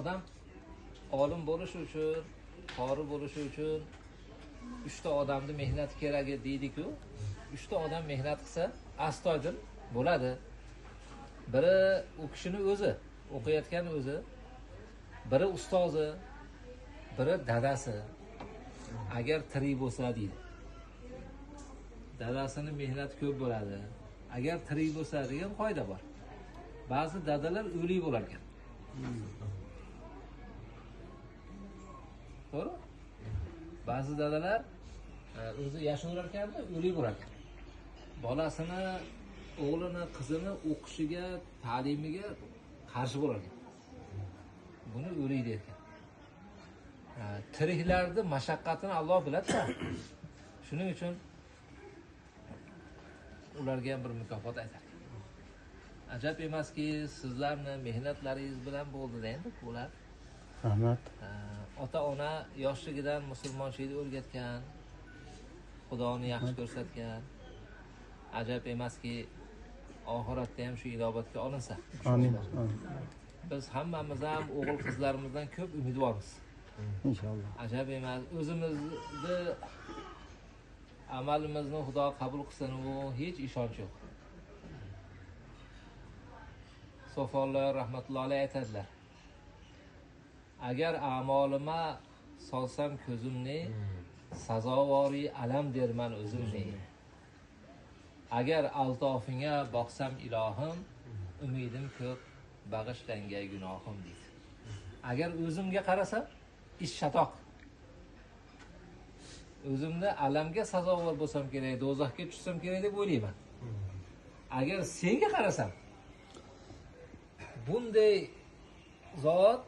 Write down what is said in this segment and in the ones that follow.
odam olim bo'lishi uchun, qori bo'lishi uchun 3 ta odamni mehnati kerak deydi-ku. 3 ta odam mehnat qilsa, astoydil bo'ladi. Biri u kishini o'zi, o'qiyotgan o'zi, biri ustozi, biri dadasi. Agar tirik bo'lsa deydi. Dadasini mehnati ko'p bo'ladi. Agar tirik bo'lsa degan qoida bor. Ba'zi dadalar o'lik bo'lar ekan. To'g'ri? Ba'zi dadalar o'zi yashaverar ekanda, o'lik bo'lar ekan. Bolasini, o'g'lini, qizini o'qishiga, ta'limiga qarshi bo'lar ekan. Buni o'lik derkan. Tiriklarni mashaqqatini Alloh biladi-da. Shuning uchun ularga ham bir mukofot aytar. Ajab emaski, sizlarni mehnatlaringiz bilan bo'ldi endi bular. Rahmat. Ota-ona yoshligidan musulmonchilikni o'rgatgan, Xudoni yaxshi ko'rsatgan. Ajab emaski, oxiratda ham shu inobatga olinsa. Amin. Biz hammamiz ham o'g'il qizlarimizdan ko'p umidvormiz. Inshaalloh. Ajab emas, o'zimizni amalimizni Xudo qabul qilsin, u hech ishonch yo'q. Sofollar rahmatullohi alayhi aytadilar. Agar a'molima solsam ko'zimni, sazovori alam derman o'zimni. Agar altofinga boqsam ilohim, umidim ko'p bag'ishlangay gunohim deydi. Agar o'zimga qarasam, ish chatoq. O'zimni alamga sazovor bo'lsam kerak, do'zaxga tushsam kerak deb o'ylayman. Agar senga qarasam, bunday zot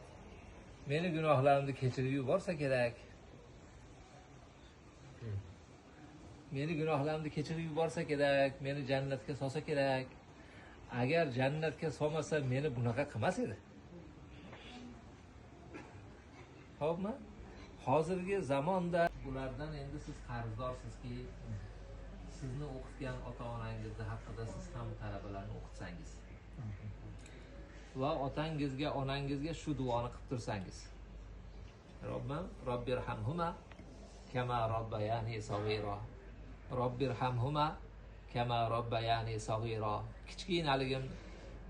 meni gunohlarimni kechirib yuborsa kerak. Meni gunohlarimni kechirib yuborsa kerak, meni jannatga solsa kerak. Agar jannatga solmasa, meni bunaqa qilmas edi. Xo'pmi? Hozirgi zamonda bulardan endi siz qarzdorsizki, sizni o'qitgan ota-onangizni haqida siz ham talabalarni o'qitsangiz va otangizga, onangizga shu duoni qilib tursangiz. Robbim, robbirhamhuma kama robbayani saghira. Robbirhamhuma kama robbayani saghira. Kichkinaligim,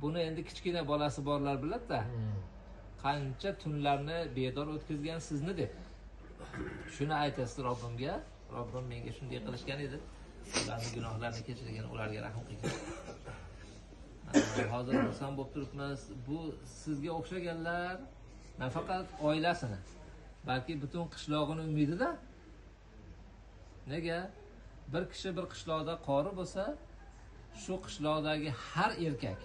buni endi kichkina bolasi borlar biladi-da. Qancha tunlarni bedor o'tkazgan sizni deb. Shuni aytasiz Robbimga, Robbim menga shunday qilishgan edi. Ularning gunohlarini kechirgan, ularga rahm qilgin. Hozir xursand bo'lib turibmiz. Bu sizga o'xshaganlar nafaqat oilasini, balki butun qishlog'ini umidida. Nega? Bir kishi bir qishloqda qori bo'lsa, shu qishloqdagi har erkak,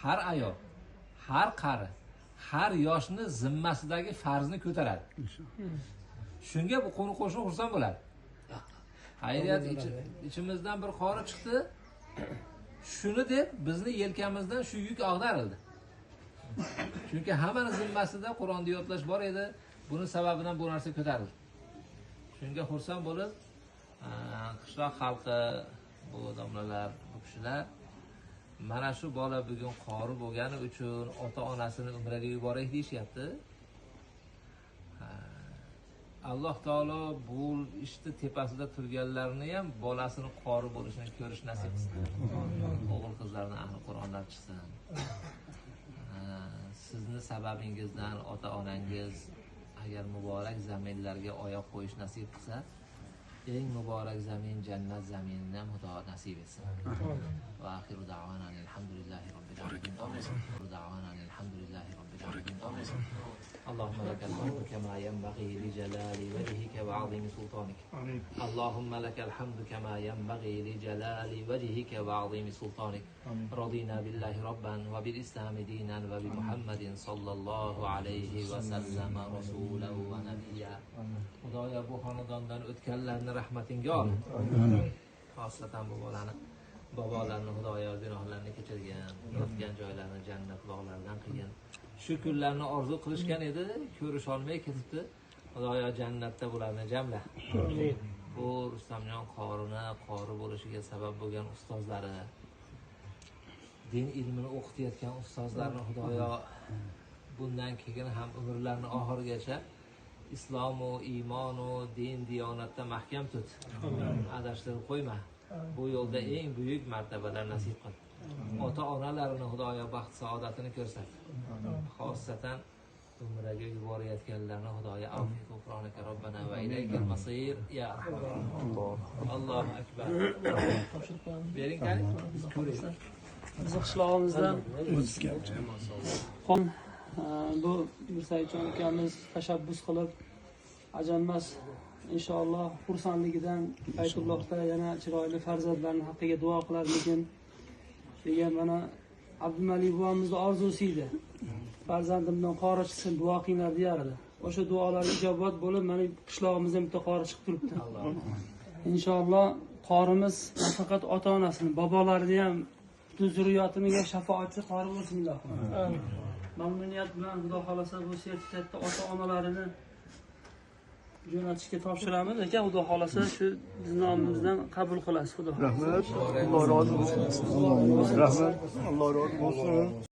har ayol, har qari, har yoshni zimmasidagi farzni ko'taradi. Shunga bu qo'ni qo'shni xursand bo'ladi. Xayriyat, ichimizdan bir qori chiqdi. Shuni deb bizni yelkamizdan shu yuk ag'darildi. Chunki hammani zimmasida Qur'onni yodlash bor edi. Buni sababidan bu narsa ko'tarildi. Shunga xursand bo'lib, qishloq xalqi, bu domlalar, bu kishilar mana shu bola bugun qori bo'lgani uchun ota-onasini umraga yuboraylik deyishyapti. Alloh taolo bu ishni tepasida turganlarni ham bolasini qori bo'lishini ko'rish nasib qilsin. O'g'il qizlarni ahli Qur'onlar chiqsin. Sizni sababingizdan ota-onangiz agar muborak zaminlarga oyoq qo'yish nasib qilsa, eng muborak zamin jannat zaminini ham Xudo nasib etsin. Va axiru da'vana alhamdulillahi robbil alamin. Da'vana alhamdulillahi robbil alamin. Allohumma lakal hamdu kama yanbaghi li jalali wajhika wa 'azimi sultanik. Allohumma lakal hamdu kama yanbaghi li jalali wajhika wa 'azimi sultanik. Radina billahi robban wa bil islami dinan wa bi Muhammadin sallallohu alayhi va sallam rasulan va nabiyya. Xudoyo, bu xonadondan o'tganlarni rahmatingga ol. Xosatan bu bolani, bobolarni Xudoyo gunohlarini kechirgan, yotgan joylarini jannat bog'laridan qilgin. Shu kunlarni orzu qilishgan edi, ko'rish olmay ketibdi. Xudoyo jannatda bularni jamla. Bu Rustamjon qorini qori bo'lishiga sabab bo'lgan ustozlari, din ilmini o'qitayotgan ustozlarni Xudoyo Bundan keyin ham umrlarini oxirigacha islomu, iymonu, din, diyonatda mahkam tut. Adashtirib qo'yma. Bu yo'lda eng buyuk martabalar nasib qil. Ota-onalarini Xudoyo baxt saodatini ko'rsat. Xossatan umraga yuborayotganlarni Xudoyo afv g'ufronaka robbana va ilaykal masir ya arhamar rohimin. Allohu akbar. Bering qani, biz ko'raylik. Bizni qishlog'imizdan bu Mirsaidjon ukamiz tashabbus qilib, ajabmas, inshaalloh xursandligidan Baytullohda yana chiroyli farzandlarni haqqiga duo qilarmikin degan mana Abdumalik buvamizni orzusi edi. Farzandimdan qori chiqsin, duo qilinglar deyardi. O'sha duolar ijobat bo'lib, mana qishlog'imizdan bitta qori chiqib turibdi. Inshaalloh qorimiz nafaqat ota-onasini, bobolarini ham, butun zurriyotiniga shafoatchi qori bo'lsin ilohim. Mamnuniyat bilan Xudo xolasa bu sertifikatni ota-onalarini jo'natishga topshiramiz. Lekin Xudo xolasa shu biz nomimizdan qabul qilasiz Xudo. Rahmat. Alloh rozi bo'lsin. Rahmat. Alloh rozi bo'lsin.